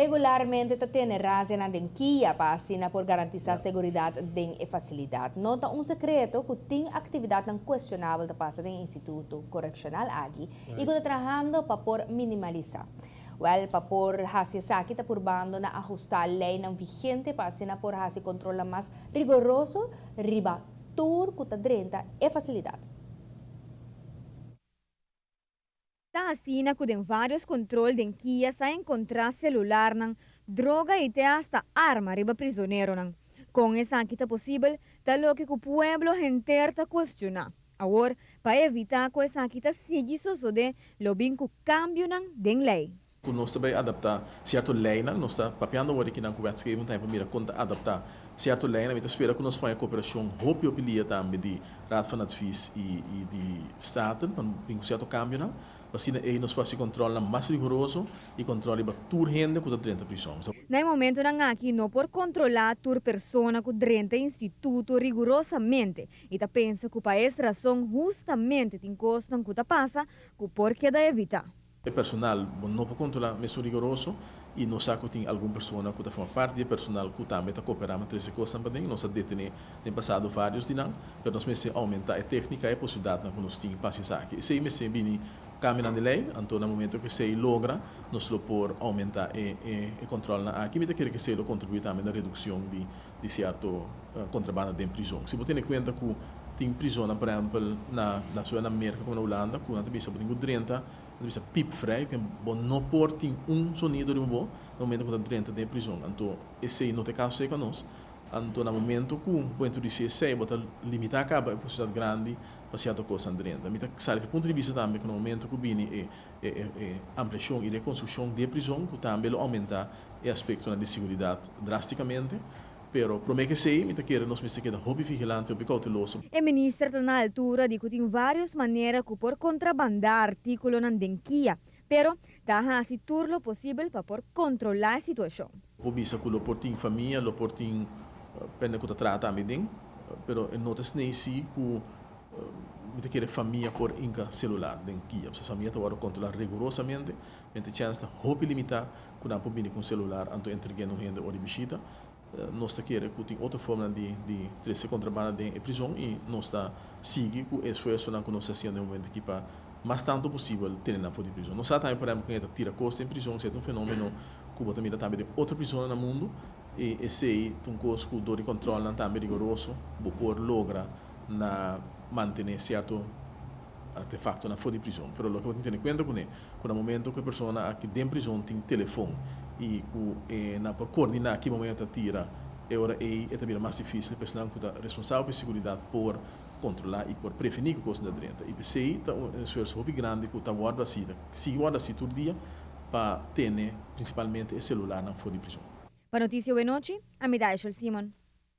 Regularmente ta tene razianan den kia pa asina por garantisá seguridat den e fasilidat. No ta un sekreto ku tin aktividatnan kuestionabel ta pasa den e instituto korekshonal aki i ku ta trahando pa por minimalisá. Wèl, pa por hasi esaki ta purbando na ahustá leinan vigente pa asina por hasi kontrolnan mas rigoroso riba tur ku ta drenta e fasilidat. Ta asina ku den vários kontrol den kia sa enkontrá selularnan, droga i te asta arma riba prizoneronan. Kon esaki ta posibel ta loke ku pueblo henter ta kuestioná. Awor, pa evitá ku esaki ta sigui sosodé lo bin ku kambionan den lei. Ku nos ta bai adaptá sierto leinan. Nos ta papiando awor akinan ku wetgeving tambe pa mira kon ta adaptá sierto leinan. Mi ta spera ku nos por haña koperashon hopi hopi lia tambe di Raad van Advies i i di Staten pa bin ku sierto kambionan. Pa asina ei nos por hasi kòntròlnan mas rigoroso i kòntròl riba tur hende ku ta drenta prison. Na e momentonan aki no por kontrolá tur persona ku drenta instituto rigurosamente i ta pensa ku pa es rason hustamente tin kosnan ku ta pasa ku por keda evitá. E personal bo no por controla mesun rigoroso y nos sa cu tin algun persona cu ta forma parti di e personal cu tambe ta coopera ma trece cosnan paden. Nos a detene den pasado varios di nan, pero nos mester aumenta e tecnica y e posibilidadnan cu nos tin pa haci esaki. Esey mester bini cambionan di ley, anto na momento cu esey logra nos lo por aumenta e e controlnan aki. Mi ta kere cu esey lo contribui tambe na reduccion di di cierto contrabanda den prizon. Si bo tene cuenta cu tin prizonnan por ehempel na na na Merca como na Hulanda cu nan ta bisa bo tin cu drenta Nan ta bisa piepvrij, ku bo no por tin un sonido riba bo na momento ku bo ta drenta den e prizon. Anto esei no ta e kaso serka nos. Anto na momento ku bo introdusí esei bo ta limitá kaba e posibilidat grandi pa sierto kosnan drenta. Mi ta sali ku e punto di bista tambe ku na momento ku bini e e ampliashon i rekonstrukshon di e prizon ku tambe lo oumentá e aspektonan di seguridat drástikamente. Pero promé ku esei mi ta kere nos mester keda hopi vigilante, hopi kouteloso. E minister ta na altura di ku tin vários manera ku por kontrabandá artíkulonan den kia, pero ta hasi tur lo posibel pa por kontrolá e situashon. Por bisa ku lo por tin famia, lo por tin pende ku ta traha tambe den, pero e no ta snei si ku mi ta kere famia por inka selular den kia. Pasobra famia ta wòrdu kontrolá rigurosamente, mente chèns ta hopi limitá ku nan por bini ku un selular anto entreg'é na un hende ora di bishita. Nos ta kere ku tin otro formanan di di trese kontrabanda den e prizon i nos ta sigui ku e esfuersonan ku nos ta hasiendo den e momento aki pa mas tantu posibel tene nan for di prizon. Nos sa tambe por ehempel ku hende ta tira kos den prizon, esei ta un fenomeno ku bo ta mira tambe den otro prizonnan na mundu i esei ta un kos ku dor di kòntròlnan tambe rigoroso bo por logra na mantené sierto artefaktonan for di prizon. Pero loke bo tin tene kuenta kuné ku na momento ku e persona aki den prizon tin telefon i ku e nan por koordiná ki momento ta tira, e ora ei e ta bira mas difísil pa esnan ku ta responsabel pa e seguridat por kontrolá i por prevení ku kosnan ta drenta. I p'esei ta un esfuerso hopi grandi ku ta wòrdu hasí, ta sigui wòrdu hasí tur dia pa tene prinsipalmente e selularnan for di prizon. Pa Noticia Wenochi, ami Daishel Simon.